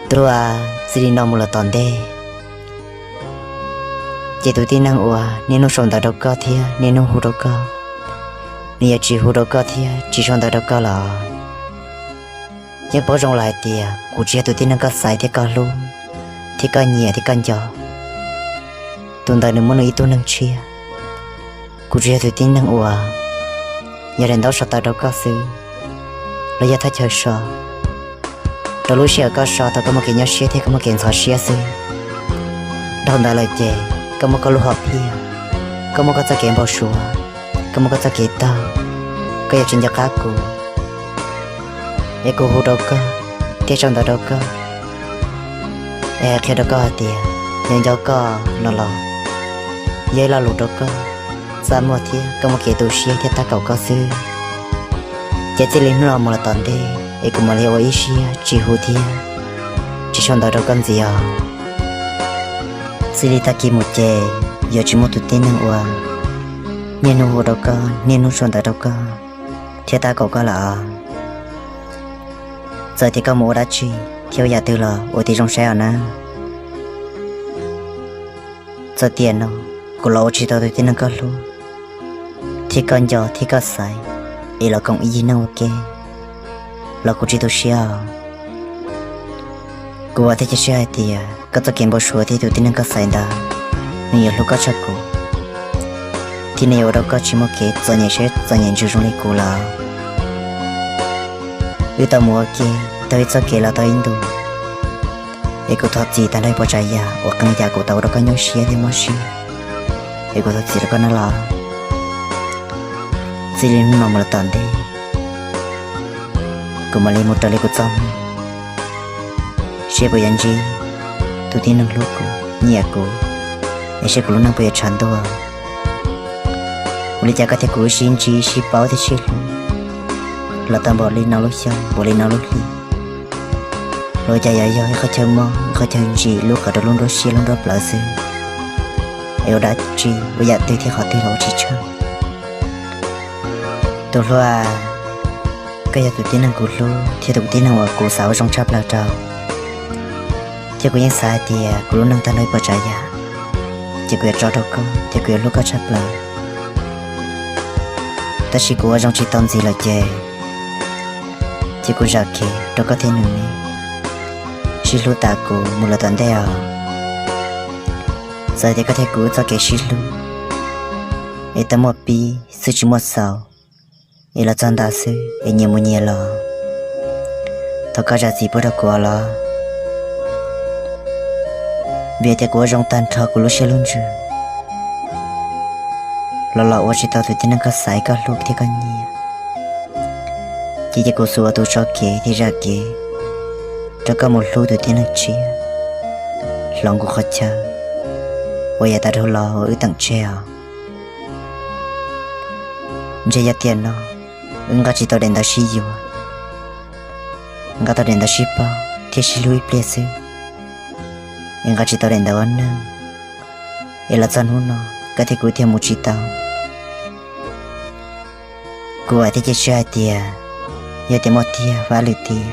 Tus hlub, txij li no mus los tom ntej, ces tus tib neeg uas niaj hnub sau ntawv rau koj thiab niaj hnub hu rau koj, nws yuav tsis hu rau koj thiab tsis sau ntawv rau koj los yeej paub zoo lawm hais tias kuv tsis yog tus tib neeg koj xaiv thiab koj hlub, thiab koj nyiam thiab koj nco. Tus ntawd nws muaj nws ib tug neeg tshiab. Kuv tsuas yog tus tib neeg uas yog daim ntaub so tawv rau koj xwb, los yog thaj chaw so rau lub sij hawm koj so thaum koj muaj kev nyuaj siab thiab koj muaj kev ntxhov siab xwb. Dhau ntawd lawm ces koj muaj koj lub hom phiaj, koj muaj koj txoj kev npau suav, koj muaj koj txoj kev taug, koj yuav tsis nco qab kuv, es kuv hu rau koj thiab sau ntawv rau koj, es hais qhia rau koj hais tias nco nco koj no los yog ib lo lus rau koj txaj muag thiab koj muaj kev tu siab thiab tab kaum koj xwb. Ces txij li hnub no mus los tom ntej es kuv mam li ua ib siab tsis hu thiab tsis sau ntawv rau koj ntxiv os. Txij li tag kis mus ces yuav tsis muaj tus tib neeg uas niaj hnub hu rau koj, niaj hnub sau ntawv rau koj thiab tab kaum koj lawm os. Txawm tias koj mus ua dab tsi thiab ua yam twg los ua tib zoo saib os na. Txawm tiam no kuv los ua tsis tau tus tib neeg koj hlub thiab koj nco thiab koj xaiv, es los koom ib yig neej ua ke los kuv tsis tu siab os. Kuv vam thiab cia siab hais tias koj txoj kev npau suav thiab tus tib neeg koj xaiv ntawd nws yuav hlub koj tshaj kuv, thiab nws yuav ua rau koj tsis muaj kev txom nyem siab txom nyem ntsws zoo li kuv lawm. Wb tau mus ua ke taug ib txoj kev los tau ib ntus, es kuv thov txim tag nrho ib puas tsav yam uas qee yam kuv tau ua rau koj nyuaj siab thiab mob siab, es kuv thov txim rau koj na los. Txij li hnub no mus los tom ntej, kuv mam li mus raws li kuv txoj hmoo, seb puas yuav ntsib tus tib neeg hlub kuv, nyiam kuv, es seb kuv lub neej puas yuav tshav ntuj. Ua li cas koj thiab kuv wb sib ntsib sib paub thiab sib hlub los tau npaum li no lub xyoo, npaum li no lub hli, los cas yuav yog ib qhov chaw mob, ib qhov chaw ntsim lub qhov rau lub nruab siab lub nruab plawv xwb, es ua dab tsi ua yam twg thiab qhov twg los ua tsis tshaj. Tus hlub, koj yog tus tib neeg kuv hlub thiab tus tib neeg uas kuv xav ua zoo tshaj plaws rau, thiab kuv yeej xav hais tias kuv lub neej tag nrho ib puas tsav yam ces kuv yuav tso rau koj thiab kuv yuav hlub koj tshaj plaws. Tab sis kuv ua zoo tsis tau ntxiv lawm ces, ces kuv zam kev rau koj thiab nws ne, sib hlub tas kuv mus lawm tom ntej os. Txawm tias koj thiab kuv txoj kev sib hlub es tau muaj pib xwb tsis muaj xaus, es los txog ntawd xwb es nyias mus nyias los, thov koj zam txim pub rau kuv os los. Vim tias kuv ua zoo tag nrho kuv lub siab lub ntsws los los ua tsis tau tus tib neeg koj xaiv koj hlub thiab koj nyiam, ces cia kuv xub ua tus tso kev thiab zam kev rau koj mus hlub tus tib neeg tshiab, hloov kuv qhov chaw uas yav tas dhau los uas wb teem tseg os. Ntshe yog tiam no wb nqa tsis tau daim ntawv sib yuav, nqa tau daim ntawv sib paub thiab sib hlub ib pliag xwb, es nqa tsis tau daim ntawv ua neej, es los txog hnub no koj thiab kuv thiaj mus tsis tau. Kuv vam thiab cia siab hais tias yog tias muaj tiag vaj lwm tiag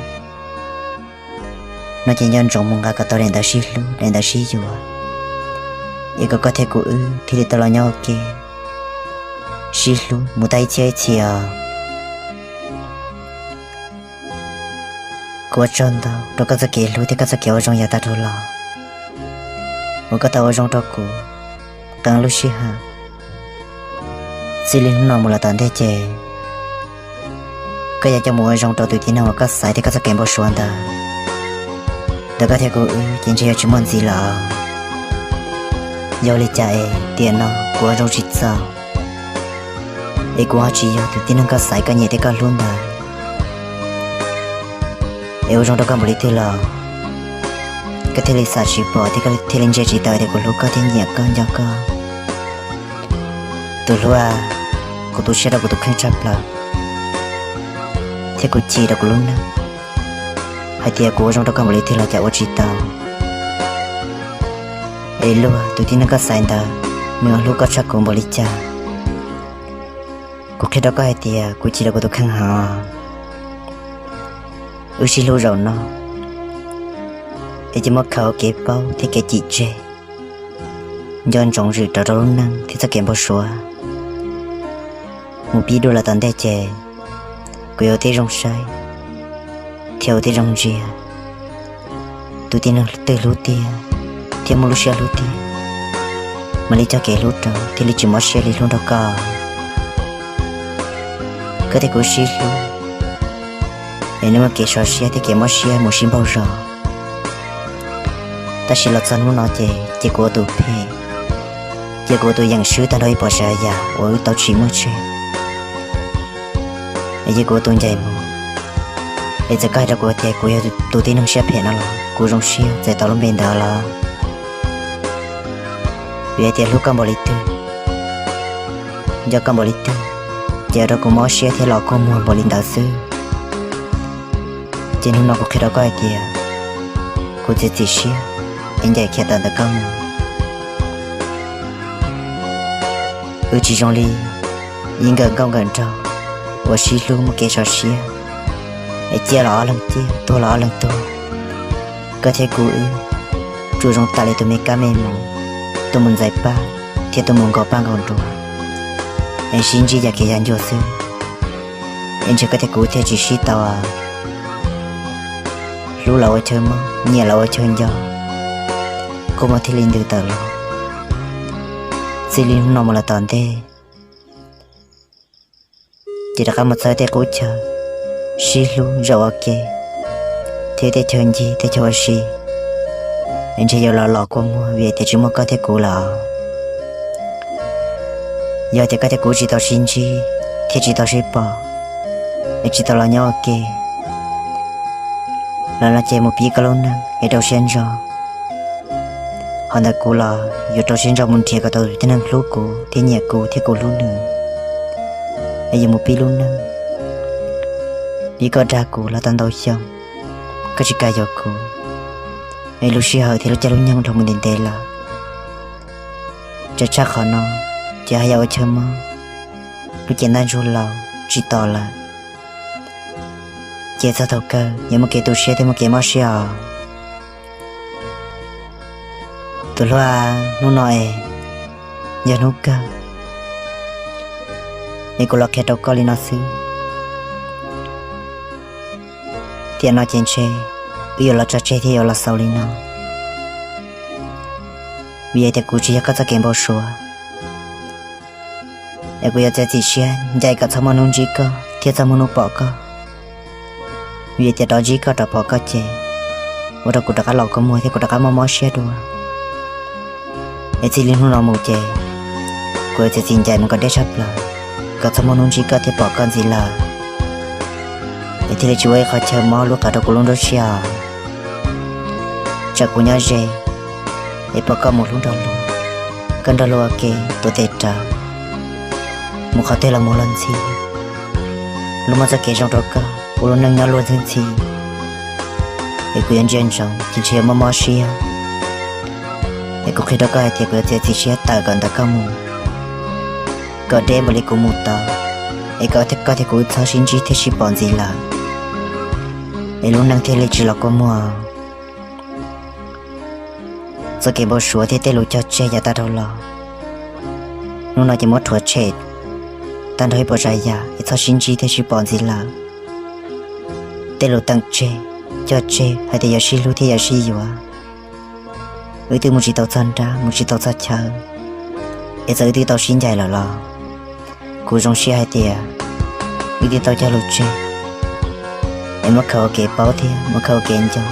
no ces nco ntsoov mus nqa kom tau daim ntawv sib hlub daim ntawv sib yuav, es kom koj thiab kuv wb thiaj li tau los nyob ua ke sib hlub mus tag ib txhiab ib txhis os. Kuv ua tsaug ntau rau koj txoj kev hlub thiab koj txoj kev ua zoo yav tag dhau los uas koj tau ua zoo rau kuv qee lub sij hawm. Txij li hnub no mus los tom ntej ces koj yuav coj mus ua zoo rau tus tib neeg uas koj xaiv thiab koj txoj kev npau suav ntawd. Ntawm koj thiab kuv wb ces ntshe yuav tsis muaj ntxiv lawm. Yog li cas es tiam no kuv ua zoo tsis txaus, es kuv ho tsis yog tus tib neeg koj xaiv koj nyiam thiab koj hlub ntawd, es ua zoo rau koj npaum li twg los koj thiaj li xam tsis pom thiab koj thiaj li ntsia tsis tau tias kuv hlub koj thiab nyiam koj nco koj. Tus hlub, kuv tu siab rau kuv tus kheej tshaj plaws, thiab kuv chim rau kuv lub neej hais tias kuv ua zoo rau koj npaum li twg los cas ua tsis tau. Es luag tus tib neeg koj xaiv ntawd nws hlub koj tshaj kuv npaum li cas. Kuv qhia rau koj hais tias kuv chim rau kuv tus kheej heev. Wb sib hlub zaum no, Es ces muab khaws ua kev paub thiab kev cim tseg, nco ntsoov zwm rau rau lub neej thiab txoj kev npau suav mus pib dua los tom ntej ces kuv yuav ua tib zoo saib thiab ua tib zoo ntsia tus tib neeg twg hlub tiag thiab muaj lub siab hlub tiag, mam li coj kev hlub rau thiaj li tsis mob siab li hlub nrog koj. Koj thiab kuv sib hlub es nws muaj kev sov siab thiab kev mob siab mus sib npaug zos. Tab sis los txog hnub no ces ces kuv ua tus phem, ces kuv ua tus yeem swb tag nrho ib puas tsav yam uas wb tau tsim muaj tseg. Es ces kuv ua tus ncaim mus, es txawm koj hais rau kuv tias kuv yog tus tib neeg siab phem no los kuv zoo siab txais tau lub npe ntawd los. Vim hais tias hlub koj npaum li twg, nco koj npaum li twg, ces ua rau kuv mob siab thiab los kua muag npaum li ntawd xwb. Ces hnub no kuv qhia rau koj hais tias kuv txiav txim siab es ncaim khiav tawm ntawm koj mus. Wb tsis zoo li ib nkawm nkauj nkawm nraug uas sib hlub muaj kev sov siab, es ciaj los ob leeg ciaj, tuag los ob leeg tuag. Koj thiab kuv wb tsuas zoo tas li tus me kab me moos, tuaj mus ntxais paj thiab tuaj mus nkaus paj nkaus nruas, es sib ntsib yam kev yam ncua xwb. Es ntshe koj thiab kuv thiaj tsis sib tau. Hlub los ua chaw mob, nyiam los ua chaw nco, kua muag thiaj li ntws tawm los. Txij li hnub no mus los tom ntej, ces rov qab mus txog tej qub chaw sib hlub zaum ua ke, thiab tej chaw ncig tej chaw ua si, es ntshe yuav los los kua muag vim tias tsis muaj koj thiab kuv lawm. Yog tias koj thiab kuv tsis tau sib ntsib thiab tsis tau sib pom, es tsis tau los nyob ua ke, los no ces mus pib koj lub neej es rau siab ntso. Ho ntawm kuv los yuav rau siab ntso mus nrhiav kom tau tus tib neeg hlub kuv thiab nyiam kuv thiab kuv hlub nws, es yuav mus pib lub neej. Vim koj dag kuv los tau ntau xyoo, koj tsis kam yuav kuv, es lub sij hawm thiab lub caij lub nyoog dhau mus ntev ntev lawm. Tseem tshaj qhov no, ces haj yam ua chaw mob, lub cev ntaj ntsug laus tsis tos lawm, ces txog thaum kawg yuav muaj kev tu siab thiab muaj kev mob siab os. Tus hluas, hnub no es yog hnub kawg, es kuv los qhia rau koj li no xwb. Tiam no ces ntshe wb yuav los tso tseg thiab yuav los xaus li no, vim hais tias kuv tsis yog koj txoj kev npau suav. Es kuv yuav txiav txim siab ncaim kom txhob muaj hnub ntsib koj thiab txhob muaj hnub pom koj, vim hais tias rov ntsib koj rov pom koj ces ua rau kuv rov qab los kua muag thiab kuv rov qab mob mob siab dua. Es txij li hnub no mus ces kuv yuav txiav txim ncaim mus kom deb tshaj plaws, kom txhob muaj hnub ntsib koj thiab pom koj ntxiv lawm, es thiaj li tsis ua ib qho chaw mob lub qab rau kuv lub nruab siab. Tsam kuv nyob ze es pom koj mus hlub nrog luag, koj nrog luag ua ke tuav tes rawv, mus qhov twg los mus luag ntxhi, luag muaj txoj kev zoo rau koj ua lub neej nyob luag ntxhi ntxhi, es kuv yuav ntsia ntsoov ces ntshe yuav mob mob siab. Es kuv qhia rau koj hais tias kuv yuav txiav txim siab tawm kom ntawm koj mus, kom deb npaum li kuv mus tau, es kom koj thiab kuv txhob sib ntsib thiab sib pom ntxiv lawm, es lub neej thiaj li tsis los kua muag. Txoj kev npau suav thiab tej lus cog tseg yav tag dhau los, hnub no ces muab rhuav tshem tag nrho ib puas tsav yam es txhob sib ntsib thiab sib pom ntxiv lawm. Tej lus teem tseg, cog tseg hais tias yuav sib hlub thiab yuav sib yuav, wb twb mus tsis tau txog nrab mus tsis tau txog chaw, es txawm wb twb tau sib ncaim lawm los kuv zoo siab hais tias wb twb tau cog lus tseg, es muab khaws ua kev paub thiab muab khaws ua kev nco.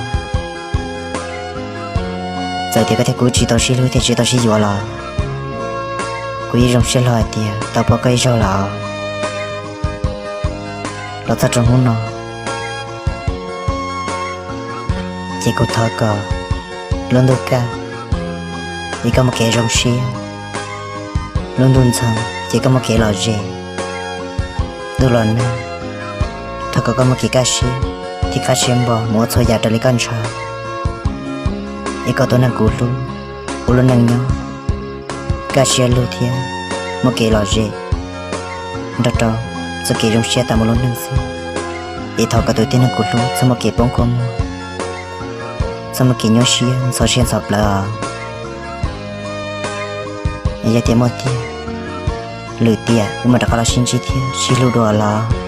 Txawm tias koj thiab kuv tsis tau sib hlub thiab tsis tau sib yuav los kuv yeej zoo siab hlo hais tias tau pom koj ib zaug lawm. Los txog rau hnub no ces kuv thov kom lub ntuj kaj es koj muaj kev zoo siab, lub ntuj ntxhoo ces koj muaj kev lom zem, ntuj los nag thov kom koj muaj kev kaj siab thiab qab siab npo mus ua txhua yam raws li koj ntshaw, es kom tus neeg kuv hlub ua lub neej nyob kaj siab lug thiab muaj kev lom zem nrog rau txoj kev zoo siab tas mus lub neej xwb. Es thov kom tus tib neeg kuv hlub txhob muaj kev poob kua muag, txhob muaj kev nyuaj siab ntxhov siab ntxhov plawv os. Yog tias muaj tiag, lwm tiam wb mam rov qab los sib ntsib thiab sib hlub dua los.